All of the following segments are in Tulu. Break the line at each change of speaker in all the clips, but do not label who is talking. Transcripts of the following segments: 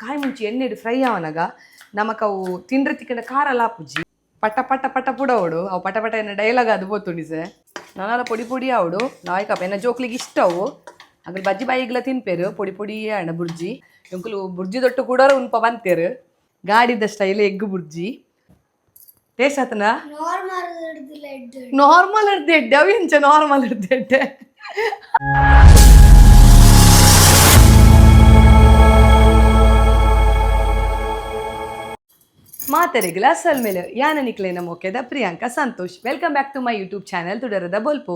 ಕಾಯಿ ಮುಂಚಿ ಎಣ್ಣೆಡ್ ಫ್ರೈ ಆವನಗ ನಮಕ್ ಅವು ತಿಂಡ್ರೆ ತಿಕ್ಕಂಡ ಖಾರ ಲಾಪುಜಿ. ಪಟ ಪಟ ಪಟ ಪುಡವಡು ಅವು ಪಟ ಪಟ ಎನ್ನ ಡೈಲಾಗ್ ಅದು ಪೋತುಂಡಿ ಸರ್. ನಾನಾಲ ಪೊಡಿ ಪೊಡಿ ಆವಡು ಲಾಯ್ಕಪ್ಪ ಎನ್ನ ಜೋಕ್ಲಿಗೆ ಇಷ್ಟ ಅವು. ಅಗಲ್ ಬಜ್ಜಿ ಬಾಯಿಗ್ಲ ತಿನ್ಪೇರು ಪೊಡಿ ಪೊಡಿ ಆಂಡ ಬುರ್ಜಿ. ಎಂಕುಲು ಬುರ್ಜಿ ದೊಟ್ಟು ಕೂಡ ಉನ್ಪ ಬಂತೇರು. ಗಾಡಿದ ಸ್ಟೈಲ್ ಎಗ್ ಬುರ್ಜಿ ಟೇಸ್ಟ್ ಆತನಾ?
ನಾರ್ಮಲ್ ಹಿಡ್ದಿಲ್ಲ ಎಡ್ಡೆ.
ನಾರ್ಮಲ್ ಇರ್ದು ಎಡ್ಡೆ. ಅವು ಎಂಚ ನಾರ್ಮಲ್ ಇರ್ದು ಎಡ್ಡೆ? ಮಾತರಿಗಳ ಅಸಲ್ ಮೇಲೆ ಯಾನ ನಿಕ್ಲೇನ ಮೊಕೆದ Priyanka Santosh. Welcome back to my YouTube channel ತುಡರದ ಬೊಲ್ಪು.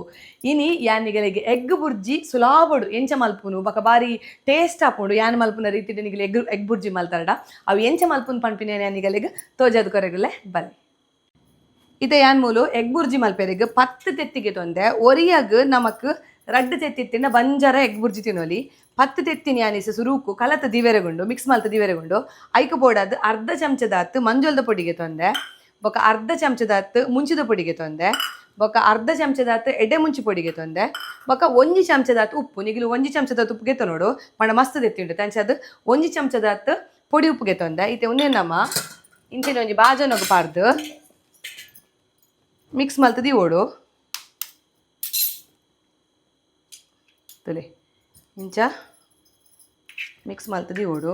ಇನಿ ಯಾನಿಗಳಿಗೆ ಎಗ್ ಬುರ್ಜಿ ಸುಲಾಬಡು ಎಂಚ ಮಲ್ಪುನು ಬಕ ಬಾರಿ ಟೇಸ್ಟ್ ಆಪುಂಡು. ಯಾನ್ ಮಲ್ಪುನ ರೀತಿ ನಿಗಲೆ ಎಗ್ ಎಗ್ ಬುರ್ಜಿ ಮಲ್ತಾರಡ ಅವು ಎಂಚ ಮಲ್ಪುನು ಪನ್ಪಿನ ಯಾನಿಗಳಿಗೆ ತೋಜಾದ ಕೊರಗಲೆ ಬಲೆ. ಇತ್ತೆ ಯಾನ್ ಮೂಲು ಎಗ್ ಬುರ್ಜಿ ಮಲ್ಪೆರೆಗ್ 10 ತೆತ್ತಿಗೆ ತೊಂದೆ. ಒರಿಯಾಗ್ ನಮಕ್ ರಡ್ಡ್ ತೆತ್ತಿ ತಿನ್ನ ಬಂಜಾರ ಎಗ್ ಬುರ್ಜಿ ತಿನ್ನೋಲಿ. 10 ತೆತ್ತಿನ ಯಾನಿಸ ಸುರೂಕು ಕಲತ ದಿವೆರೆಗುಂಡು, ಮಿಕ್ಸ್ ಮಲ್ತ ದಿವೆರೆಗುಂಡು. ಐಕ್ ಬೋಡಾದ್ ಅರ್ಧ ಚಮಚದಾತ್ ಮಂಜೊಲ್ದ ಪೊಡಿಗೆ ತೊಂದೆ, ಬೊಕ ಅರ್ಧ ಚಮಚದಾತ್ ಮುಂಚಿದ ಪೊಡಿಗೆ ತೊಂದೆ, ಬೊಕ ಅರ್ಧ ಚಮಚದಾತ್ ಎಡೆ ಮುಂಚಿ ಪೊಡಿಗೆ ತೊಂದೆ, ಬೊಕ ಒಂಜಿ ಚಮಚದಾತ್ ಉಪ್ಪು. ನಿಗಿಲು ಒಂಜಿ ಚಮಚದಾತ್ ಉಪ್ಪುಗೆ ನೋಡು ಪಂಡ ಮಸ್ತ್ ತೆತ್ತಿ ಉಂಟು ತಂಚದ್ ಒಂಜಿ ಚಮಚದಾತ್ ಪೊಡಿ ಉಪ್ಪುಗೆ ತೊಂದೆ. ಇತ್ತೆ ಉಂದೇನಮ್ಮ ಇಂಚಿನ ಒಂಜಿ ಬಾಜನೊಗು ಪಾರ್ದು ಮಿಕ್ಸ್ ಮಲ್ತ್ ದೀವೊಡು. ತುಲೆ ಇಂಚ ಮಿಕ್ಸ್ ಮಲ್ತ್ ದೀವೊಡು.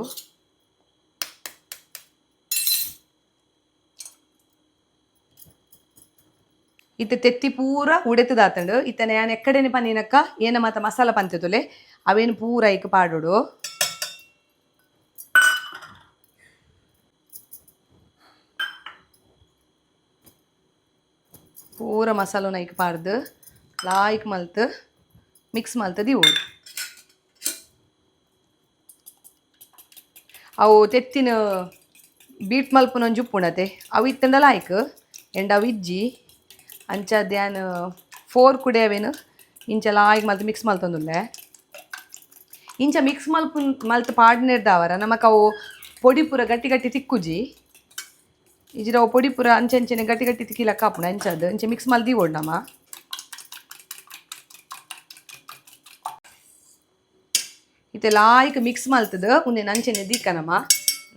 ಇತ್ತೆ ತೆತ್ತಿ ಪೂರ ಉಡೆತದಾತಂಡು. ಇತ್ತನೆ ಯಾನ್ ಎಕ್ಕಡೆನೆ ಪನ್ನಿನಕ್ಕ ಏನ ಮಾತ ಮಸಾಲ ಪಂತೆ ತುಲೆ, ಅವೇನು ಪೂರ ಐಕ್ ಪಾಡೊಡು. ಪೂರ ಮಸಾಲೊನ ಐಕ್ ಪಾಡ್ದು ಲಾಯ್ಕ್ ಮಲ್ತ್ ಮಿಕ್ಸ್ ಮಲ್ತ್ ದೀವೊಡು. ಅವು ತೆತ್ತಿನ ಬೀಟ್ ಮಲ್ಪುನ ಒಂಜಿ ಉಪ್ಪುಂಡತೆ, ಅವು ಇತ್ತಂಡ ಲಾಯ್ಕ್ ಎಂಡ ಅವು ಇಜ್ಜಿ. ಅಂಚ ಯಾನ್ ಫೋರ್ ಕುಡೆ ಅವೇನು ಇಂಚ ಲಾಯ್ಕ್ ಮಲ್ತ್ ಮಿಕ್ಸ್ ಮಲ್ತೊಂದುಲ್ಲೆ. ಇಂಚ ಮಿಕ್ಸ್ ಮಲ್ಪುನ್ ಮಲ್ತ್ ಪಾಡ್ನೆರ್ದಾವರ ನಮಕ್ ಅವು ಪೊಡಿ ಪೂರ ಗಟ್ಟಿ ಗಟ್ಟಿ ತಿಕ್ಕುಜಿ. ಇಜ್ಜಿಡ ಅವು ಪೊಡಿ ಪೂರ ಅಂಚೆ ಅಂಚೆನೆ ಗಟ್ಟಿ ಗಟ್ಟಿ ತಿಕ್ಕಿಲಕ್ಕ ಆಪುಂಡು. ಅಂಚದ್ ಇಂಚ ಮಿಕ್ಸ್ ಮಲ್ತ್ ದೀವೊಡು ನಮ. ಇತ್ತೆ ಲಾಯ್ಕ್ ಮಿಕ್ಸ್ ಮಲ್ತದ ಉಂದೆನ್ ಅಂಚೆನೆ ದೀಕ ನಮ.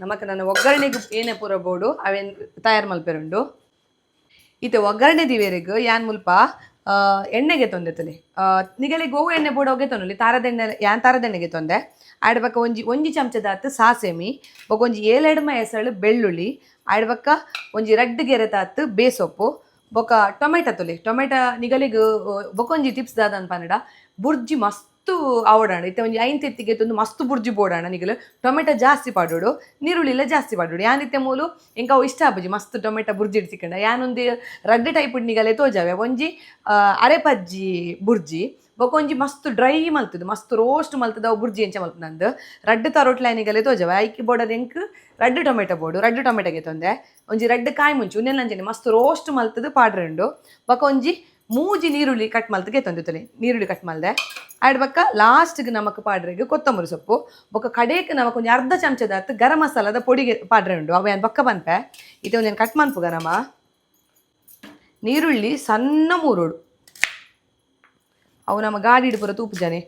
ನಮಕ್ ನನ ಒಗ್ಗರಣೆಗ್ ಏನೆ ಪೂರ ಬೋಡು ಅವೇನ್ ತಯಾರು ಮಲ್ಪೆರುಂಡು. ಇತ್ತೆ ಒಗ್ಗರಣೆ ದಿವೇರೆಗ್ ಯಾನ್ ಮುಲ್ಪ ಎಣ್ಣೆಗೆ ತೊಂದೆತಲೆ. ನಿಗಲಿಗ್ ಒವು ಎಣ್ಣೆ ಬೋಡು ಅವು ಗೆತೊನೊಲಿ. ತಾರದೆಣ್ಣೆ, ಯಾನ್ ತಾರದೆಣ್ಣೆಗೆ ತೊಂದೆ. ಆಯ್ಡ್ ಬೊಕ್ಕ ಒಂಜಿ ಒಂಜಿ ಚಮಚದಾತ್ ಸಾಸೆಮಿ, ಬೊಕ ಒಂಜಿ ಏಳೆಡ್ಮ ಎಸಳು ಬೆಳ್ಳುಳ್ಳಿ, ಆಯ್ಡ್ ಬೊಕ್ಕ ಒಂಜಿ ರಡ್ಡ್ ಗೆರೆತಾತ್ ಬೇಸೊಪ್ಪು, ಬೊಕ ಟೊಮೆಟೊ ತುಲೆ. ಟೊಮೆಟೊ ನಿಗಲಿಗ್ ಬೊಕೊಂಜಿ ಟಿಪ್ಸ್ ದಾದ ಪನ್ನಡ, ಬುರ್ಜಿ ಮಸ್ತ್ ಆವಡಾಂಡ, ಇತ್ತೆ ಒಂಜಿ ಐನ್ ತೆತ್ತಿಗೆ ತೊಂದು ಮಸ್ತ್ ಬುರ್ಜಿ ಬೋಡಾಂಡ ನಿಗಲು ಟೊಮೆಟೊ ಜಾಸ್ತಿ ಪಾಡೋಡು, ನೀರುಳ್ಳಿಲ ಜಾಸ್ತಿ ಪಾಡೋಡು. ಯಾನ್ ಇತ್ತೆ ಮೂಲು ಎಂಕ್ ಅವು ಇಷ್ಟ ಆಪುಜಿ ಮಸ್ತ್ ಟೊಮೆಟೊ ಬುರ್ಜಿಡ್ ತಿಕ್ಕಂಡ. ಯಾನೊಂದು ರಡ್ಡ್ ಟೈಪ್ ನಿಗಲೆ ತೋಜಾವೆ. ಒಂಜಿ ಅರೆಪಜ್ಜಿ ಬುರ್ಜಿ, ಬೊಕ ಒಂಜಿ ಮಸ್ತ್ ಡ್ರೈ ಮಲ್ತುದು ಮಸ್ತ್ ರೋಸ್ಟ್ ಮಲ್ತುದು ಅವು ಬುರ್ಜಿ ಎಂಚ ಮಲ್ಪುನಂದು ರಡ್ಡ್ ತರೋಟ್ಲ ನಿಗಲೆ ತೋಜಾವೆ. ಐಕ್ ಬೋಡಾದ್ ಎಂಕ್ ರಡ್ಡ್ ಟೊಮೆಟೊ ಬೋಡು. ರಡ್ಡ್ ಟೊಮೆಟೊಗೆ ತೊಂದೆ. ಒಂಜಿ ರಡ್ಡ್ ಕಾಯಿ ಮುಂಚಿ ಉಂದೆನ್ ಅಂಚನೆ ಮಸ್ತ್ ರೋಸ್ಟ್ ಮಲ್ತುದು ಪಾಡ್ರೆ ಉಂಡು. ಬೊಕ ಒಂಜಿ ಮೂಜಿ ನೀರುಳ್ಳಿ ಕಟ್ ಮಲ್ತ್ ಗೆತೊಂದೆ ತುಲೆ. ನೀರುಳ್ಳಿ ಕಟ್ ಮಲ್ದೆ. ಆಯ್ಡ್ ಬೊಕ್ಕ ಲಾಸ್ಟ್ಗೆ ನಮಕ್ ಪಾಡ್ರೆಗ್ ಕೊತ್ತಂಬರಿ ಸೊಪ್ಪು, ಬೊಕ್ಕ ಕಡೇಕ್ ನಮಕ್ ಒಂಜಿ ಅರ್ಧ ಚಮಚದಾತ್ ಗರಂ ಮಸಾಲದ ಪೊಡಿಗೆ ಪಾಡ್ರೆ ಉಂಡು. ಅವು ಯಾನ್ ಬೊಕ್ಕ ಪನ್ಪೆ. ಇತ್ತೆ ಒಂಜೆನ್ ಕಟ್ ಮನ್ಪುಗ ನಮ. ನೀರುಳ್ಳಿ ಸಣ್ಣ ಮೂರೋಡು. ಅವು ನಮ್ಮ ಗಾಡಿಡ್ ಪೂರ ತೂಪುಜಾನೆ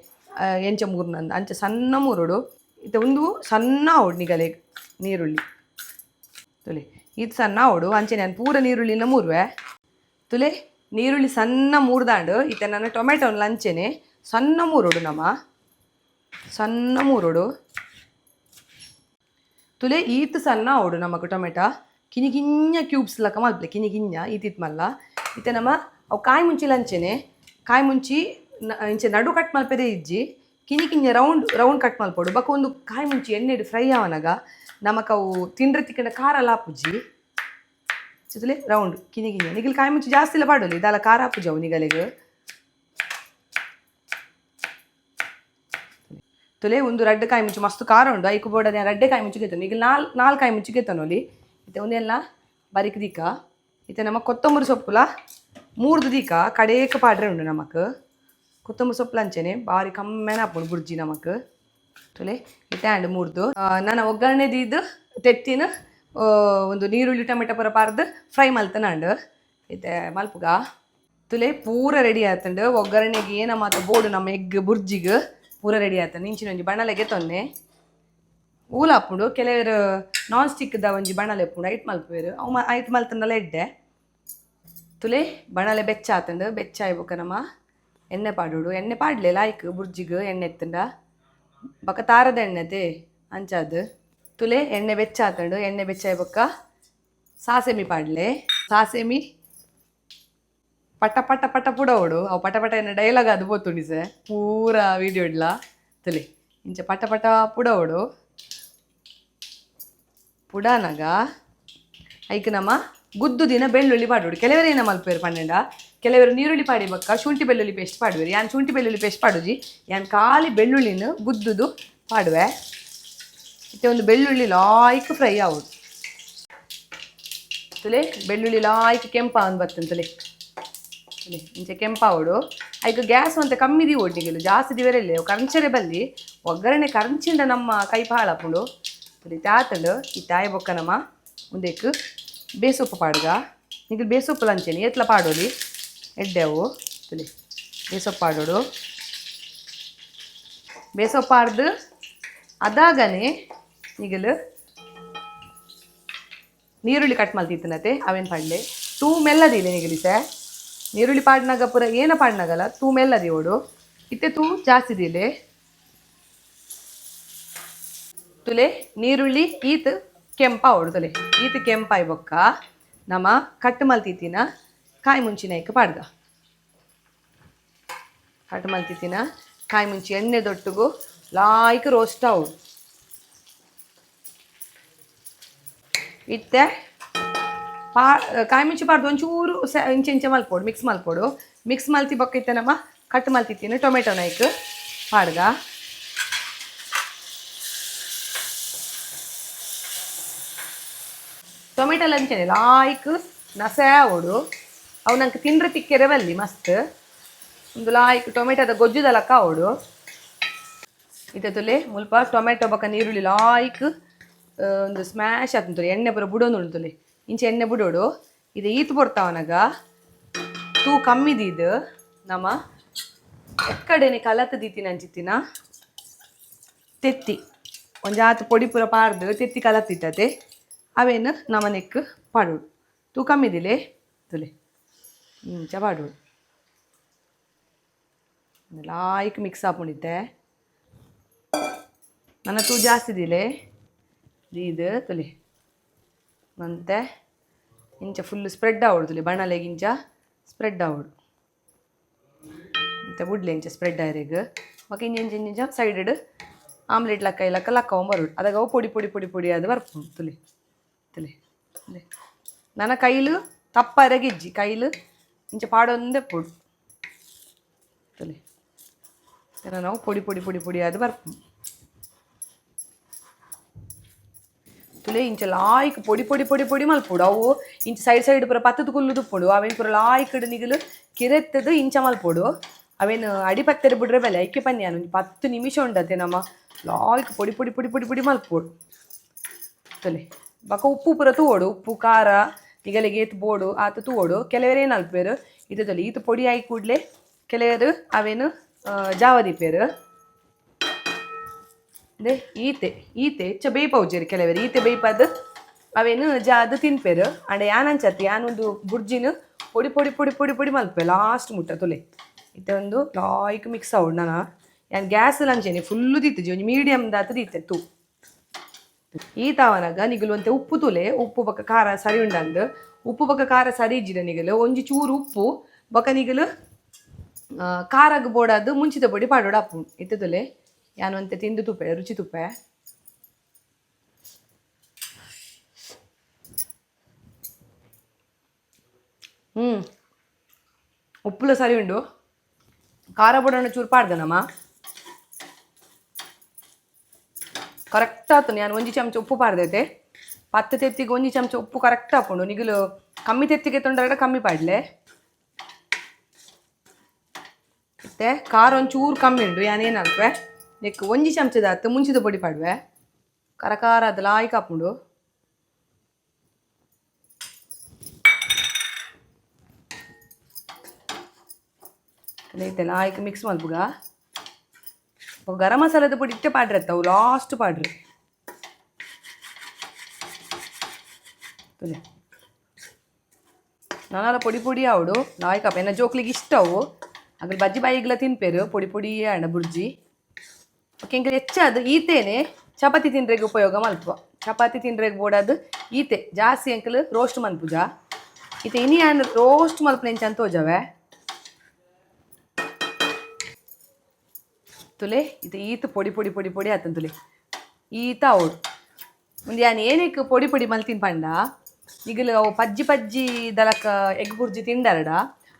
ಎಂಚ ಮೂರ್ನಂದ್, ಅಂಚ ಸಣ್ಣ ಮೂರೋಡು. ಇತ್ತೆ ಉಂದು ಸಣ್ಣ ಆವೊಡು ನಿಗಲೆಗ್ ನೀರುಳ್ಳಿ. ತುಲೆ ಈತ್ ಸಣ್ಣ ಆವೊಡು. ಅಂಚೆನೆ ಯಾನ್ ಪೂರ ನೀರುಳ್ಳಿನ ಮೂರುವೆ. ತುಲೆ ನೀರುಳ್ಳಿ ಸಣ್ಣ ಮೂರ್ದಾಂಡು. ಇತ್ತೆ ನನ್ನ ಟೊಮೆಟೊ ಅಂಚೆನೆ ಸಣ್ಣ ಮೂರೋಡು ನಮ, ಸಣ್ಣ ಮೂರೋಡು. ತುಲೆ ಈತ್ ಸಣ್ಣ ಆವೊಡು ನಮಕ್ ಟೊಮೆಟೊ. ಕಿನಿ ಕಿಂಜ ಕ್ಯೂಬ್ಸ್ ಲಕ ಮಲ್ಪಲೆ, ಕಿನಿ ಕಿಂಜ ಈತಿತ್ ಮಲ್ಲ. ಇತ್ತೆ ನಮ ಅವು ಕಾಯಿ ಮುಂಚಿಲ ಅಂಚೆನೆ ಕಾಯಿ ಮುಂಚಿ ಇಂಚೆ ನಡು ಕಟ್ ಮಲ್ಪೆರೆ ಇಜ್ಜಿ, ಕಿನಿ ಕಿಂಜ ರೌಂಡ್ ರೌಂಡ್ ಕಟ್ ಮಲ್ಪೊಡು. ಬೊಕ ಒಂದು ಕಾಯಿ ಮುಂಚಿ ಎಣ್ಣೆಡ್ ಫ್ರೈ ಆವನಗ ನಮಕ್ ಅವು ತಿಂಡ್ರೆ ತಿಕ್ಕಂಡ ಖಾರ ಲಾಪುಜಿ. ತುಲೆ ರೌಂಡ್ ಕಿನಿ ಕಿಂಜ. ನಿಗಲ್ ಕಾಯಿ ಮುಂಚಿ ಜಾಸ್ತಿ ಇಲ್ಲ ಪಾಡೊಲಿ, ದಾಲ ಖಾರ ಆಪುಜಿ ಅವು ನಿಗಲೆಗ್. ತುಲೆ ಒಂದು ರಡ್ಡ್ ಕಾಯಿ ಮುಂಚಿ ಮಸ್ತ್ ಖಾರ ಉಂಡು. ಐಕ್ ಬೋಡಾದ್ ರಡ್ಡೆ ಕಾಯಿ ಮುಂಚಿ ಗೆತೊನು. ಈಗ ನಾಲ್ ನಾಲ್ ಕಾಯಿ ಮುಂಚಿ ಗೆತೊನೊಲಿ. ಇತ್ತೆ ಉಂದೆಲ್ಲ ಬರಿಕ್ ದೀಕ. ಇತ್ತೆ ನಮ ಕೊತ್ತಂಬರಿ ಸೊಪ್ಪುಲ ಮೂರ್ದು ದೀಕ, ಕಡೇಕ್ ಪಾಡ್ರೆ ಉಂಡು ನಮಕ್. ಕೊತ್ತಂಬರಿ ಸೊಪ್ಪುಲ ಅಂಚೆನೆ ಬಾರಿ ಕಮ್ಮೆನ ಆಪುಂಡು ಬುರ್ಜಿ ನಮಕ್. ತುಲೆ ಇತ್ತೆ ಆಂಡ್ ಮೂರ್ದು. ನನ ಒಗ್ಗರಣೆ ದೀದ್ ತೆತ್ತಿನ ಒಂದು ನೀರುಳ್ಳಿ ಟೊಮೆಟೊ ಪೂರ ಪಾರ್ದು ಫ್ರೈ ಮಲ್ತನಾಂಡ್. ಇತ್ತೆ ಮಲ್ಪುಗ. ತುಲೆ ಪೂರ ರೆಡಿ ಆತುಂಡು. ಒಗ್ಗರಣೆಗೆ ಏನ ಮಾತ ಬೋಡು ನಮ್ಮ ಎಗ್ ಬುರ್ಜಿಗ್ ಪೂರ ರೆಡಿ ಆತಂಡು. ಇಂಚಿನ ಒಂಜಿ ಬಣಲೆಗೆ ತೊನ್ನೆ. ಊಲ ಆಪುಂಡು. ಕೆಲವರು ನಾನ್ ಸ್ಟಿಕ್ದ ಒಂಜಿ ಬಣಲೆ ಉಪ್ಪುಂಡು, ಐಟ್ ಮಲ್ಪುವೆರು. ಅವು ಐಟ್ ಮಲ್ತಂಡಲ ಎಡ್ಡೆ. ತುಲೆ, ಬಣಲೆ ಬೆಚ್ಚ ಆತುಂಡು. ಬೆಚ್ಚ ಆಯ್ಬೊಕ ನಮ ಎಣ್ಣೆ ಪಾಡೋಡು. ಎಣ್ಣೆ ಪಾಡ್ಲೆ ಲಾಯ್ಕ್ ಬುರ್ಜಿಗ್ ಎಣ್ಣೆ ಎತ್ತುಂಡ ಬೊಕ ತಾರದ ಎಣ್ಣೆತೆ ಅಂಚಾದ್. ತುಲೆ, ಎಣ್ಣೆ ಬೆಚ್ಚ ಆತುಂಡು. ಎಣ್ಣೆ ಬೆಚ್ಚ ಆಯ್ಬೊಕ್ಕ ಸಾಸೆಮಿ ಪಾಡ್ಲೆ. ಸಾಸೆಮಿ ಪಟ ಪಟ ಪಟ ಪುಡವಡು. ಅವು ಪಟ ಪಟ ಎನ್ನ ಡೈಲಾಗ್ ಅದು ಪೋತುಂಡಿ ಸರ್ ಪೂರ ವೀಡಿಯೋ ಇಡ್ಲ. ತುಲೆ, ಇಂಚ ಪಟ ಪಟ ಪುಡವಡು. ಪುಡಾನಗ ಐಕ್ ನಮ್ಮ ಗುದ್ದು ದಿನ ಬೆಳ್ಳುಳ್ಳಿ ಪಾಡೋಡು. ಕೆಲವರು ಏನ ಮಲ್ಪೇರು ಪನ್ನೆಂಡ, ಕೆಲವರು ನೀರುಳ್ಳಿ ಪಾಡಿ ಬಕ್ಕ ಶುಂಠಿ ಬೆಳ್ಳುಳ್ಳಿ ಪೇಸ್ಟ್ ಪಾಡುವೆರು. ಯಾನ್ ಶುಂಠಿ ಬೆಳ್ಳುಳ್ಳಿ ಪೇಸ್ಟ್ ಪಾಡುಜಿ, ಯಾನ್ ಖಾಲಿ ಬೆಳ್ಳುಳ್ಳಿನ ಗುದ್ದುದು ಪಾಡುವೆ. ಇತ್ತೆ ಒಂದು ಬೆಳ್ಳುಳ್ಳಿ ಲಾಯ್ಕ್ ಫ್ರೈ ಆವೊಡು. ತುಲೆ, ಬೆಳ್ಳುಳ್ಳಿ ಲಾಯ್ಕ್ ಕೆಂಪ ಬತ್ತಂತಲೆ. ತುಲೆ, ಇಂಚ ಕೆಂಪಾವೊಡು. ಐಕ್ ಗ್ಯಾಸ್ ಒಂತೆ ಕಮ್ಮಿ ದೀವೊಡು ನಿಗಲು, ಜಾಸ್ತಿ ದಿವರೆಲ್ಲ ಕರಂಚರೆ ಬಲ್ಲಿ. ಒಗ್ಗರಣೆ ಕರಂಚಿಂಡ ನಮ್ಮ ಕೈ ಪಾಳಪುಂಡು. ತುಲೆ, ತಾತಂಡು. ಈ ತಾಯಿ ಬೊಕ್ಕ ನಮ್ಮ ಉಂದೆಕ್ ಬೇಸೊಪ್ಪು ಪಾಡ್ಗ. ನಿಗಲು ಬೇಸೊಪ್ಪು ಲಂಚೆನಿ ಏತ್ಲ ಪಾಡೋಲಿ, ಎಡ್ಡೆವು. ತುಲೆ, ಬೇಸೊಪ್ಪು ಪಾಡೋಡು. ಬೇಸೊಪ್ಪು ಪಾಡ್ದು ಅದಾಗನೆ ನಿಗಲು ನೀರುಳ್ಳಿ ಕಟ್ ಮಲ್ತಿತ್ತನತೆ ಅವೇನು ಪಾಡ್ಲೆ. ತೂ ಮೆಲ್ಲದಿಲ್ಲ ನಿಗಲಿಸೆ. ನೀರುಳ್ಳಿ ಪಾಡ್ನಾಗ ಪೂರ ಏನ ಪಾಡ್ನಾಗಲ್ಲ ತೂ ಮೆಲ್ಲದಿ ಓಡು. ಇತ್ತೆ ತೂ ಜಾಸ್ತಿ ದಿಲೆ. ತುಲೆ, ನೀರುಳ್ಳಿ ಈತ್ ಕೆಂಪ ಓಡು. ತುಲೆ, ಈತ್ ಕೆಂಪಾಯ್ ಬೊಕ್ಕ ನಮ್ಮ ಕಟ್ ಮಲ್ತಿತ್ತಿನ ಕಾಯಿ ಮುಂಚಿನ ಪಾಡ್ಗ. ಕಟ್ ಮಲ್ತಿತ್ತಿನ ಕಾಯಿ ಮುಂಚಿ ಎಣ್ಣೆ ದೊಟ್ಟುಗು ಲಾಯ್ಕ್ ರೋಸ್ಟ್ ಆವೊಡು. ಇತ್ತೆ ಪಾ ಕಾಯಿ ಮುಂಚಿ ಪಾಡ್ದು ಒಂಚೂರು ಇಂಚೆ ಇಂಚೆ ಮಲ್ಪೊಡು, ಮಿಕ್ಸ್ ಮಲ್ಪೊಡು. ಮಿಕ್ಸ್ ಮಲ್ತಿ ಬೊಕ್ಕ ಇತ್ತೆ ನಮ್ಮ ಕಟ್ ಮಲ್ತಿತ್ತೀನಿ ಟೊಮೆಟೊ ನೈಕ್ ಪಾಡ್ಗ. ಟೊಮೆಟೊ ಲಂಚನೆ ಲಾಯ್ಕ್ ನಸೆ ಆವೊಡು. ಅವು ನಂಗೆ ತಿಂದ್ರೆ ತಿಕ್ಕೆರೆ ಬಲ್ಲಿ ಮಸ್ತ್. ಒಂದು ಲಾಯ್ಕ್ ಟೊಮೆಟೊದ ಗೊಜ್ಜುದ ಲಕ್ಕ ಆವೊಡು. ಇತ್ತೆ ತುಲೆ, ಮುಲ್ಪ ಟೊಮೆಟೊ ಬೊಕ್ಕ ನೀರುಳ್ಳಿ ಲಾಯ್ಕ್ ಒಂದು ಸ್ಮ್ಯಾಶ್ ಆತುಂತುಲೆ. ಎಣ್ಣೆ ಪೂರ ಬುಡೊಂದು ತುಲೆ, ಇಂಚ ಎಣ್ಣೆ ಬುಡೋಡು. ಇದು ಈತ್ ಬೊರ್ತಾವನಗ ತೂ ಕಮ್ಮಿ ದೀದ್ ನಮ್ಮ ಎಕ್ಕಡೆನೆ ಕಲತ್ ದೀತಿನ ಅಂಚಿತ್ತಿನ ತೆತ್ತಿ ಒಂಜಾತ್ ಪೊಡಿ ಪೂರ ಪಾಡ್ದು ತೆತ್ತಿ ಕಲತ್ತಿಟ್ಟತೆ, ಅವೇನು ನಮ ನೆಕ್ ಪಾಡೋಡು. ತೂ ಕಮ್ಮಿದಿಲೆ. ತುಲೆ, ಇಂಚ ಪಾಡೋಡು. ಲಾಯ್ಕ್ ಮಿಕ್ಸ್ ಆಪುಂಡಿತ್ತೆ. ನನ್ನ ತೂ ಜಾಸ್ತಿ ದಿಲೆ ದೀದ್. ತುಲೆ, ಮಂತೆ ಇಂಚ ಫುಲ್ ಸ್ಪ್ರೆಡ್ ಆವೊಡು. ತುಲೆ, ಬಣಲೆಗ್ ಇಂಚ ಸ್ಪ್ರೆಡ್ ಆವೊಡು. ಇಂಚ ಬುಡ್ಲೆ ಇಂಚ ಸ್ಪ್ರೆಡ್ ಆಯರೆಗ್. ಬೊಕ ಇಂಚ ಇಂಚ ಇಂಚ ಸೈಡ್ ಆಮ್ಲೆಟ್ ಲಕ್ಕ ಲಕ್ಕ ಲಕ್ಕವ ಬರೋಡು. ಅದಾಗ ಅವು ಪೊಡಿ ಪೊಡಿ ಪೊಡಿ ಪೊಡಿ ಅದು ಬರ್ಪುಂಡು. ತುಲೆ ತುಲೆ ತುಲೆ, ನನ್ನ ಕೈಲು ತಪ್ಪರೆಗಿಜ್ಜಿ, ಕೈಲು ಇಂಚ ಪಾಡೊಂದೇ ಪೊಡು. ತುಲೆ, ನಾವು ಪೊಡಿ ಪೊಡಿ ಪೊಡಿ ಪೊಡಿ ಅದು ಬರ್ಪುಂಡು. ತುಲೆ, ಇಂಚ ಲಾಯ್ಕ್ ಪೊಡಿ ಪೊಡಿ ಪೊಡಿ ಪೊಡಿ ಮಲ್ಪೊಡು. ಅವು ಇಂಚ ಸೈಡ್ ಸೈಡ್ ಪೂರ ಪತ್ತದ ಕುಲ್ಲು ತುಪ್ಪೊಡು. ಅವೇನು ಪೂರ ಲಾಯ್ಕ್ ನಿಗಲು ಕಿರೆತ್ತದು ಇಂಚ ಮಲ್ಪೊಡು. ಅವೇನು ಅಡಿ ಪತ್ತೆರೆ ಬಿಡ್ರೆ ಬೆಲೆ ಐಕೆ ಪನ್ಯಾನ ಒಂಜಿ 10 ನಿಮಿಷ ಉಂಡತೆ. ನಮ್ಮ ಲಾಯ್ಕ್ ಪೊಡಿ ಪೊಡಿ ಪೊಡಿ ಪೊಡಿ ಪೊಡಿ ಮಲ್ಪೊಡು. ತುಲೆ, ಬೊಕ ಉಪ್ಪು ಪೂರ ತೂವೊಡು. ಉಪ್ಪು ಖಾರ ನಿಗಲಿಗೆ ಏತ್ ಬೋಡು ಆತ ತೂವೊಡು. ಕೆಲವರು ಏನು ಅಲ್ಪೇರು ಇದು ತುಲೆ, ಈತ ಪೊಡಿ ಆಯಿ ಕೂಡಲೇ ಕೆಲವರು ಅವೇನು ಜಾವ ದೀಪೇರು. ದೆ ಈತೆ ಈತೆ ಹೆಚ್ಚ ಬೇಯ್ಪೌಜೆರ್ ಕೆಲವರು. ಈತೆ ಬೇಯ್ಪಾದ್ ಅವೇನು ಜಾದು ತಿನ್ಪೇರು. ಅಂಡ ಯಾನ್ ಅಂಚತ್ ಯಾನೊಂದು ಬುರ್ಜಿನ ಪೊಡಿ ಪೊಡಿ ಪೊಡಿ ಪೊಡಿ ಪೊಡಿ ಮಲ್ಪೆ ಲಾಸ್ಟ್ ಮುಟ್ಟ. ತುಲೆ, ಇತ್ತೆ ಒಂದು ಲಾಯ್ಕ್ ಮಿಕ್ಸ್ ಆವೊಡು. ನನ ಯಾನ್ ಗ್ಯಾಸ್ ಲಂಚೆನೆ ಫುಲ್ಲು ದೀತಿಜಿ, ಒಂಜಿ ಮೀಡಿಯಮ್ ದಾತ ದೀತೆ ತೂ. ಈ ತಾವನಗ ನಿಗಲು ಒಂತೆ ಉಪ್ಪು ತುಲೆ. ಉಪ್ಪು ಬೊಕ ಖಾರ ಸರಿ ಉಂಡಂದು. ಉಪ್ಪು ಬೊಕ ಖಾರ ಸರಿ ಇಜ್ಜಿಡ ನಿಗಲು ಒಂಜಿ ಚೂರು ಉಪ್ಪು ಬೊಕ ನಿಗಲು ಖಾರಗ್ ಬೋಡಾದ್ ಮುಂಚಿತ ಪೊಡಿ ಪಾಡೋಡು ಆಪುಂಡು. ಇತ್ತೆ ತುಲೆ, ಯಾನ್ ಒಂತೆ ತಿಂದು ತುಪ್ಪೆ, ರುಚಿ ತುಪ್ಪೆ. ಉಪ್ಪುಲ ಸರಿ ಉಂಡು. ಖಾರ ಬೋಡಣ್ಣ ಚೂರು ಪಾಡ್ದನಮ್ಮ, ಕರೆಕ್ಟ್ ಆತು. ನಾನು ಒಂಜಿ ಚಮಚ ಉಪ್ಪು ಪಾಡ್ದೈತೆ. 10 ತೆತ್ತಿಗೆ ಒಂಜಿ ಚಮಚ ಉಪ್ಪು ಕರೆಕ್ಟ್ ಆಪುಂಡು. ನಿಗಲು ಕಮ್ಮಿ ತೆತ್ತಿಗೆ ತೊಂದರೆ ಕಮ್ಮಿ ಪಾಡ್ಲೆ. ಇತ್ತೆ ಖಾರ ಒಂಚೂರು ಕಮ್ಮಿ ಉಂಡು. ಯಾನ್ ಹಾಕ್ವೆ, ನೆಕ್ ಒಂಜಿ ಚಮಚದ ಮುಂಚಿದ ಪೊಡಿ ಪಾಡುವೆ. ಖಾರ ಖಾರ ಅದು ಲಾಯ್ಕ್ ಆಪುಂಡು. ಇತ್ತೆ ಲಾಯ್ಕ್ ಮಿಕ್ಸ್ ಮಲ್ಪುಗ. ಗರಂ ಮಸಾಲದ ಪೊಡಿ ಇಟ್ಟೆ ಪಾಡ್ರತ್ತ, ಅವು ಲಾಸ್ಟ್ ಪಾಡ್ರಿ. ತುಲೆ ನಾನಾಲ ಪೊಡಿ ಪೊಡಿ ಆವಡು ಲಾಯ್ಕಪ್ಪ ಎನ್ನ ಜೋಕ್ಲಿಗೆ ಇಷ್ಟ ಅವು. ಅದ್ರ ಬಜ್ಜಿ ಬಾಯಿಗ್ಲ ತಿನ್ಪೇರು ಪೊಡಿ ಪೊಡಿ ಆಂಡ ಬುರ್ಜಿ. ಓಕೆ, ಎಂಕ್ ಹೆಚ್ಚಾದ್ ಈತೇನೆ ಚಪಾತಿ ತಿನ್ರೆಗ್ ಉಪಯೋಗ ಮಲ್ಪುವ. ಚಪಾತಿ ತಿನ್ರೆಗ್ ಬೋಡಾದ್ ಈತೆ ಜಾಸ್ತಿ ಎಂಕಲ್ ರೋಸ್ಟ್ ಮನ್ಪುಜ. ಈತೆ ಇನಿ ಆನ್ ರೋಸ್ಟ್ ಮಲ್ಪುನ ಎಂಚ ಅಂತ ತೋಜವೆ. ತುಲೆ, ಇದು ಈತ ಪೊಡಿ ಪೊಡಿ ಪೊಡಿ ಪೊಡಿ ಆತನ್ ತುಲೆ, ಈತ ಅವಡು. ಒಂದು ಯಾನ್ ಏನಕ್ಕೆ ಪೊಡಿ ಪೊಡಿ ಮಲ್ತಿನ ಪಂಡ, ನಿಗಲು ಅವು ಪಜ್ಜಿ ಪಜ್ಜಿ ದಲಕ ಎಗ್ ಬುರ್ಜಿ ತಿಂಡರಡ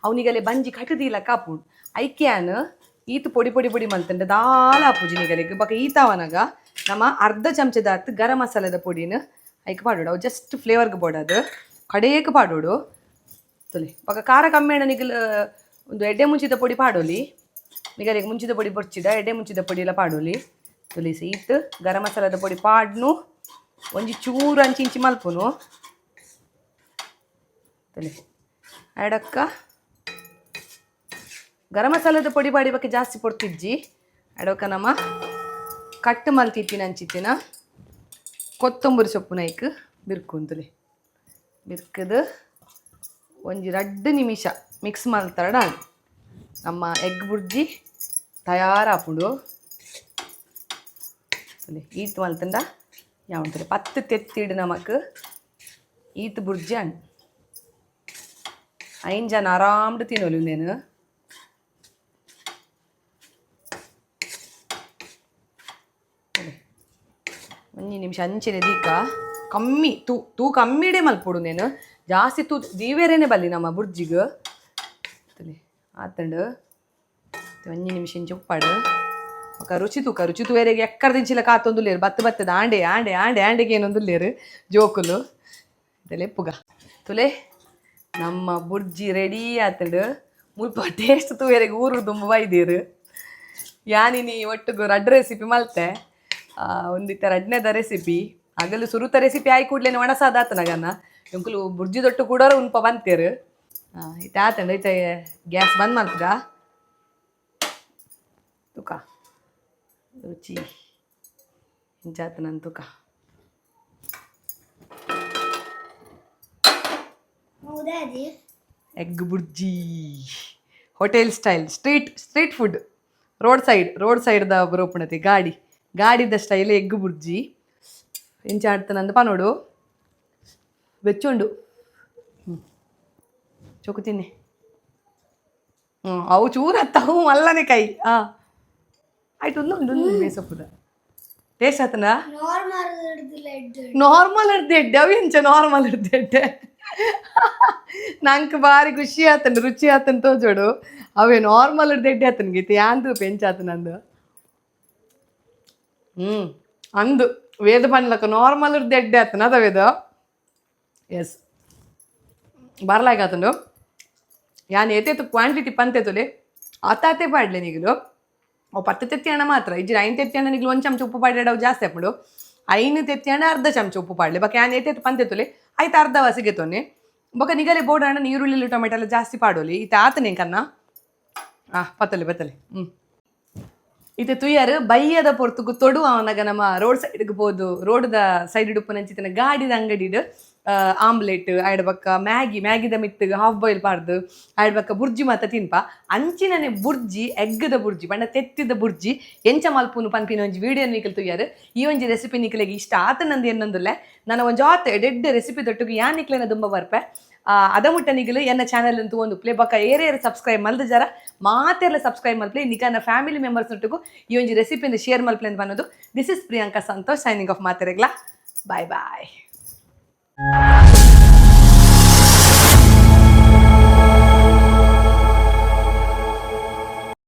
ಅವು ನಿಗಲೆ ಬಂಜಿ ಕಟುದೀಲಕ್ಕ ಆಪುಂಡು. ಐಕೆ ಯಾನ್ ಈತ ಪೊಡಿ ಪೊಡಿ ಪೊಡಿ ಮಲ್ತಂಡ ದಾಲ ಆಪುಜಿ ನಿಗಲಿಗ್. ಬೊಕ ಈತಾವನಗ ನಮ್ಮ ಅರ್ಧ ಚಮಚದಾತ್ ಗರಂ ಮಸಾಲದ ಪೊಡಿನ ಐಕ್ ಪಾಡೋಡು. ಅವು ಜಸ್ಟ್ ಫ್ಲೇವರ್ಗೆ ಬೋಡದು, ಕಡೇಕ್ ಪಾಡೋಡು. ತುಲೆ, ಬೊಕ ಖಾರ ಕಮ್ಮಿ ಆಂಡ ನಿಗಲ್ ಒಂದು ಎಡ್ಡೆ ಮುಂಚಿದ ಪೊಡಿ ಪಾಡೊಲಿ. ನಿಗಲಿಗ್ ಮುಂಚಿದ ಪೊಡಿ ಬೊರ್ಚಿಡ ಎಡ್ಡೆ ಮುಂಚಿದ ಪೊಡಿ ಎಲ್ಲ ಪಾಡೊಲಿ. ತುಲೆ, ಈತ್ ಗರಂ ಮಸಾಲದ ಪೊಡಿ ಪಾಡ್ನು ಒಂಜಿ ಚೂರು ಅಂಚಿ ಇಂಚಿ ಮಲ್ಪುನು. ತುಲೆ, ಎಡಕ್ಕ ಗರಂ ಮಸಾಲದ ಪೊಡಿ ಪಾಡಿ ಬೊಕ್ಕ ಜಾಸ್ತಿ ಪೊರ್ತಿಜ್ಜಿ. ಎಡಕ್ಕ ನಮ್ಮ ಕಟ್ ಮಲ್ತಿತ್ತಿನ ಅಂಚಿತ್ತಿನ ಕೊತ್ತಂಬರಿ ಸೊಪ್ಪು ನೈಕ್ ಬಿರ್ಕುಂತುಲೆ. ಬಿರ್ಕದು ಒಂಜಿ 2 ನಿಮಿಷ ಮಿಕ್ಸ್ ಮಲ್ತರಡ ನಮ್ಮ ಎಗ್ ಬುರ್ಜಿ ತಯಾರಾಪುಂಡು. ಈತ್ ಮಲ್ತಂಡ ಯಾವಂತಲೆ 10 ತೆತ್ತಿಡು ನಮಕ್ ಈತ್ ಬುರ್ಜಿ ಅಂಡ್ 5 ಜನ ಆರಾಮ್ಡ್ ತಿನ್ನೊಲಿ ಉಂದೆನ್. ಒಂಜಿ ನಿಮಿಷ ಅಂಚೆನೆ ದೀಕ. ಕಮ್ಮಿ ತೂ ತೂ ಕಮ್ಮಿಡೆ ಮಲ್ಪೊಡು ನೇನು, ಜಾಸ್ತಿ ತೂ ದೀವೇರೇನೆ ಬಲ್ಲಿ ನಮ್ಮ ಬುರ್ಜಿಗ್. ಆತಂಡು, ಒಂಜಿ ನಿಮಿಷ ಇಂಚ ಉಪ್ಪಾಡು. ಬೊಕ ರುಚಿ ತೂಕ. ರುಚಿ ತೂವೆರೆಗ್ ಎಕ್ಕರ್ದಿಂಚಿಲ ಕಾತೊಂದುಲ್ಲೆರ್. ಬತ್ತು ಬತ್ತದ ಆಂಡೆ ಆಂಡೆ ಆಂಡೆ ಆಂಡೆಗೆ ಏನೊಂದುಲ್ಲೆರ್ ಜೋಕುಲು. ಲೆಪ್ಪುಗ. ತುಲೆ, ನಮ್ಮ ಬುರ್ಜಿ ರೆಡಿ ಆತಂಡು. ಮುಲ್ಪ ಟೇಸ್ಟ್ ತೂವೆರೆಗ್ ಊರು ದುಂಬು ಬೈದೆರ್. ಯಾನಿನಿ ಒಟ್ಟುಗು ರಡ್ಡ್ ರೆಸಿಪಿ ಮಲ್ತೆ. ಒಂದಿತ್ತ ರಡ್ನೆದ ರೆಸಿಪಿ. ಅಗಲು ಸುರುತ ರೆಸಿಪಿ ಆಯಿ ಕೂಡ್ಲೇನೆ ಒಣಸಾದ ಆತನಗನ್ನ ಎಂಕುಲು ಬುರ್ಜಿ ದೊಟ್ಟು ಕೂಡೋರ ಉನ್ಪ ಬಂತೇರು. ಇತ್ತೆ ಆತಂಡ. ಇತ್ತೆ ಗ್ಯಾಸ್ ಬಂದ್ ಮಲ್ಪುಗ. ತುಕ ರುಚಿ ಇಂಚಾತನನ್ ತುಕ.
ಹೌದಾದಿ.
Egg bhurji, hotel style, street street food, road side road ಸೈಡ್ದ ಬರೋಪುಣತಿ ಗಾಡಿ ಗಾಡಿದ ಸ್ಟೈಲ್ ಎಗ್ ಬುರ್ಜಿ. ಎಂಚ ಆಡ್ತಾನಂದು ಪನೋಡು. ಬೆಚ್ಚುಂಡು. ಹ್ಞೂ, ಚೊಕು ತಿನ್ನೆ. ಹ್ಞೂ, ಅವು ಚೂರು ಹತ್ತವು ಮಲ್ಲನೆ ಕೈ. ಹಾಂ, ಆಯ್ತು. ಒಂದು ಒಂದು ಒಂದು ಬೇಸಪ್ಪುದ ಟೇಸ್ಟ್ ಆತನಾ?
ನಾರ್ಮಲ್ ಹಿಡ್ದಿಲ್ಲ ಎಡ್ಡೆ.
ನಾರ್ಮಲ್ ಇರ್ದು ಎಡ್ಡೆ. ಅವು ಎಂಚ ನಾರ್ಮಲ್ ಇರ್ದು ಎಡ್ಡೆ? ನಂಗೆ ಬಾರಿ ಖುಷಿ ಆತಂಡು, ರುಚಿ ಆತನ್ ತೋಜೋಡು. ಅವೇ ನಾರ್ಮಲ್ ಇರ್ದು ಎಡ್ಡೆ ಆತನ ಗೀತೆ ಯಾಂದು ಪೆಂಚ ಆತ ನಂದು. ಹ್ಞೂ, ಅಂದು ವೇದ ಪನ್ಲಕ್ಕ ನಾರ್ಮಲ್ ಇರ್ದು ಎಡ್ಡೆ ಆತನ ಅದ. ಎಸ್, ಬರಲಾಗ ಆತಂಡು. ಯಾನ್ ಏತೇತು ಕ್ವಾಂಟಿಟಿ ಪಂತೆತುಲೆ ಆತಾತೆ ಪಾಡ್ಲೆ ನಿಗಲು. ಅವು 10 ತೆತ್ತಿ ಮಾತ್ರ ಇಜ್ಜಿ 5 ತೆತ್ತಿ ನಿಗ್ಲು ಒಂದು ಚಮಚ ಉಪ್ಪು ಪಾಡ್ಯಾಡ ಅವು ಜಾಸ್ತಿ ಆಪುಂಡು. 5 ತೆತ್ತಿ ಅರ್ಧ ಚಮಚ ಉಪ್ಪು ಪಾಡ್ಲೆ. ಬೊಕ ಯಾನ್ ಏತೇತು ಪಂತೆತುಲೆ ಐತ ಅರ್ಧ ವಸಿಗೆ ತೊನ್ನೆ. ಬೊಕ ನಿಗಲೆ ಬೋಡಾಂಡ ನೀರುಳ್ಳಿ ಟೊಮೆಟೊ ಎಲ್ಲ ಜಾಸ್ತಿ ಪಾಡೋಲಿ. ಈತ ಆತನೆ ಕನ್ನ. ಆ ಪತ್ತಲೆ ಪತ್ತಲೆ. ಹ್ಞೂ, ಇತ್ತೆ ತುಯ್ಯಾರು ಬಯ್ಯದ ಪೊರ್ತುಗು ತೊಡು ಅವನಾಗ ನಮ್ಮ ರೋಡ್ ಸೈಡ್ಗೆ ಪೋದು, ರೋಡ್ದ ಸೈಡ್ ಉಪ್ಪುನಂಚಿತ್ತಿನ ಗಾಡಿದ ಅಂಗಡಿಡ್ ಆಮ್ಲೆಟ್, ಆಯ್ಡ್ ಬೊಕ್ಕ ಮ್ಯಾಗಿ, ಮ್ಯಾಗಿದ ಮಿತ್ತಗ್ ಹಾಫ್ ಬಾಯ್ಲ್ ಪಾಡ್ದು, ಆಯ್ಡ್ ಬೊಕ್ಕ ಬುರ್ಜಿ ಮಾತ ತಿನ್ಪ. ಅಂಚಿನನೆ ಬುರ್ಜಿ, ಎಗ್ಗದ ಬುರ್ಜಿ ಪಂಡ ತೆತ್ತಿದ ಬುರ್ಜಿ ಎಂಚ ಮಲ್ಪುನು ಪನ್ಪಿನ ಒಂಜಿ ವಿಡಿಯೋ ನಿಕಲ್ ತುಯ್ಯಾರು. ಈ ಒಂಜಿ ರೆಸಿಪಿ ನಿಕಲೆಗ್ ಇಷ್ಟ ಆತನಂದು ಎನ್ನೊಂದುಲ್ಲೆ. ನನ್ನ ಒಂಜಿ ಆತ್ ಎಡೆಡ್ಡೆ ರೆಸಿಪಿ ದೊಟ್ಟುಗು ಯಾನ್ ನಿಕ್ಲೆನ ದುಂಬ ಬರ್ಪೆ. ಅದ ಮುಟ್ಟ ನಿಗಲು ಎನ್ನ ಚಾನಲ್ ಅಂತ ಒಂದು ಪ್ಲೇ ಬೊಕ್ಕ ಏರೇರು ಸಬ್ಸ್ಕ್ರೈಬ್ ಮಲ್ದ ಜರ ಮಾತೆರ್ಲ ಸಬ್ಸ್ಕ್ರೈಬ್ ಮಲ್ಪ್ಲೆ. ನಿಕನ ಫ್ಯಾಮಿಲಿ ಮೆಂಬರ್ಸ್ ನೊಟ್ಟುಗು ಈ ಒಂಜಿ ರೆಸಿಪಿನ ಶೇರ್ ಮಲ್ಪ್ಲೆ ಅಂತ ಪನ್ನೊಂದು. This is Priyanka Santosh signing off. ಮಾತೆರೆಗ್ಲಾ bye bye.